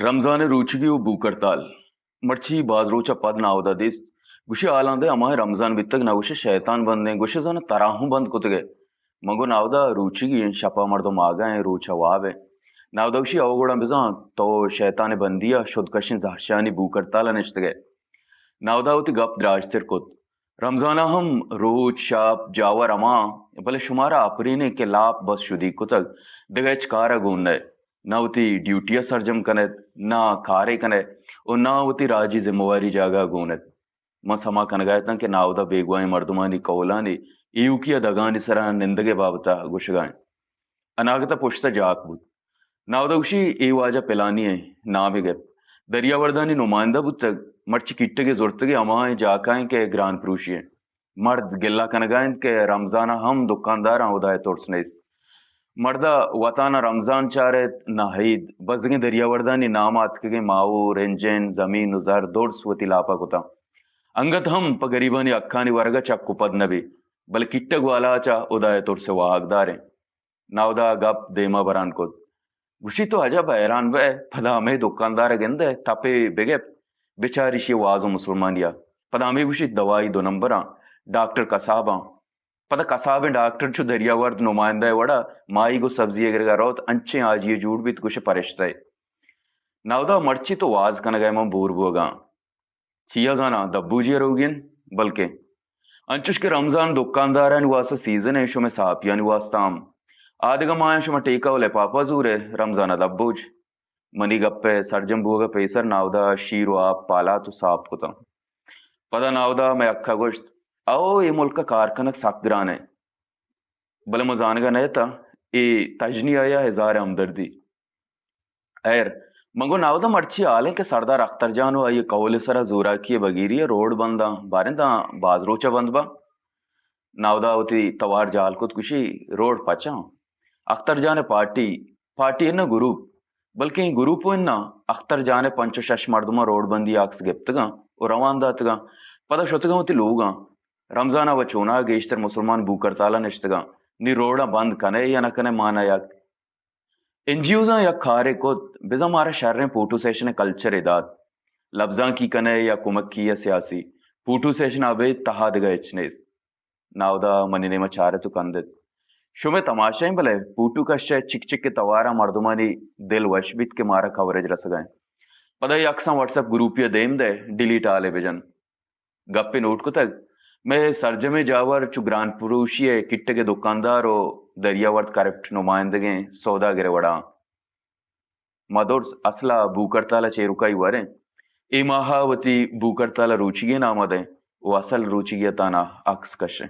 رمضان ءِ روچگی ءُ بوک ہڑتال۔ مرچی باز روچ ءَ پد ناہدا دیست۔ گوشی، حالاں دئے، ہمائیں رمضان بیتگ، نہ گوشے شیطان بندیں، گوشے زاناں ترا ہوں بند کتگ ئے۔ من گو ناہدا روچگی ایں، شپ ءَ مردم آگہ ایں، روچ ءَ واب ایں۔ ناہدا گوشی، او گڑا بزاں تو شیطان ءِ بندی ءَ شدکشیں زہرشانی بوک ہڑتال ءَ نشتگ ئے۔ ناہدا وتی گپ دراجتر کت۔ رمضان ءَ ہم روچ، شپ، جاور ہما، بلے شمارا اپرین ایں کہ لاپ بس شدیگ کتگ، دگہ ہچ کار ءَ گون نہ ئے۔ نہ وتی ڈیوٹی ءَ سرجم کن ات، نہ کارے کن ئے ءُ نہ وتی راجی ذمہ واری جاگہ ءَ گون ات۔ من سما کنگ ءَ اتاں کہ ناہدا بیگواہیں مردمانی کہولانی ایوکی ءَ دگانی سرا نندگ ءِ بابت ءَ گوشگ ءَ ایں۔ اناگت ءَ پشت ءَ جاک بوت۔ ناہدا گوشی، اے واجہ پلانی ءِ نام ءِ گپ۔ دریاوردانی نمائندہ بوتگ، مرچی کٹگ ءِ زرتگ ءِ ہماہیں جاک ءَ ایں کہ گران پروشی ایں۔ مرد گلہ کنگ ءَ انت کہ رمضان ءَ ہم دکانداراں ہدا ءِ ترس نیست۔ مرد ءَ وتانا رمضان چار ایت نہ عید، بزگیں دریاوردانی نام ءَ اتکگیں ماہور، انجن، زمین ءُ زر درس وتی لاپ ءَ کتاں۔ انگت ہم پہ گریبانی حقانی ورگ ءَ چک ءُ پد نہ بی، بلے کٹگ والا چہ ہدا ءِ ترس ءِ واہگدار ایں۔ ناہدا گپ دیما بران کت۔ گوشی، تو عجب حیران بئے، پدا ہمے دکاندار ءَ گندئے، تپے بگپت، بچار ایشی ءِ واز ءُ مسلمانی ءَ۔ پدا ہمے گوشیت، دوائی دو نمبراں، ڈاکٹر کساباں۔ پدا کسابیں ڈاکٹر چو دریاورد نمائندہ ءِ وڑا ماہیگ ءُ سبزی ءِ گرگ ءَ روت، انچیں حاجی ءَ جوڑ بیت، گوشے پرشتہ ئے۔ ناہدا، مرچی تو واز کنگ ءَ ئے، من بور بوگ ءَ آں۔ چیا زاناں، دبوجی ءَ روگی انت؟ بلکیں انچوش کہ رمضان دکاندارانی واستا سیزن ایں، شمئے ساپیانی واستا ہم۔ آ دگہ ماہاں شما ٹیکہ ءُ لپاپا زورئے، رمضان ءَ دبوج۔ منی گپ ءِ سرجم بوگ ءَ پیسر ناہدا شیر ءُ آپ پالات ءُ ساپ کتاں۔ پدا ناہدا مئے حق ءَ گوشت، او، اے ملک ءَ کار کنگ سک گران ایں۔ بلے من زانگ ءَ نہ اتاں، اے تژنی ءَ یا ہزار ءِ ہمدردی۔ ہیر، من گوں ناہدا، مرچی حال ایں کہ سردار اختر جان ءُ آئی ءِ کہول ءِ سرا زوراکی ءِ بگیری ءَ روڈ بند آں، باریں داں باز روچ ءَ بند باں۔ ناہدا وتی توار جہل کت، گوشی، روڈ پچ آں؟ اختر جان ءِ پارٹی، پارٹی اناں، گروپ، بلکیں گروپ ءُ اناں، اختر جان ءِ پنچ ءُ شش مردماں روڈ بندی ءِ عکس گپتگاں ءُ روان داتگاں۔ پدا شتگاں وتی لوگاں۔ رمضان ءَ وَ چوناہا گیشتر مسلمان بوک ہڑتال ءَ نشتگاں۔ نی روڈاں بند کنئے یا نہ کنئے، ما نہ یک۔ این جی اوزاں یک کارے کت، بزاں مارا شریں پوٹو سیشن ءِ کلچرے دات۔ لبزانکی کنئے یا کمکی یا سیاسی، پوٹو سیشن ءَ ابید تہا دگہ ہچ نیست۔ ناہدا منی نیما چارت ءُ کندت۔ شمئے تماشا ایں، بلے پوٹو کش ءِ چک چک ءِ تواراں مردمانی دل وش بیت کہ مارا کوریج رسگ ءَ ایں۔ پدا اے عکساں واٹس ایپ گروپے ءَ دیم دئے، ڈیلیٹ آلے بجن۔ گپے نوٹ کتگ، مئے سرجمیں جاور چو گران پروشی ءِ کٹگ ءِ دکاندار ءُ دریاورد کرپٹ نمائندگیں سوداگر ءِ وڑا آں۔ ما درس اصل ءَ بوک ہڑتال ءَ چیروکائی وریں۔ اے ماہ ءَ وتی بوک ہڑتال ءِ روچیگیں نام ءَ دئیں ءُ اصل روچیگی ءَ تہنا عکس کشیں۔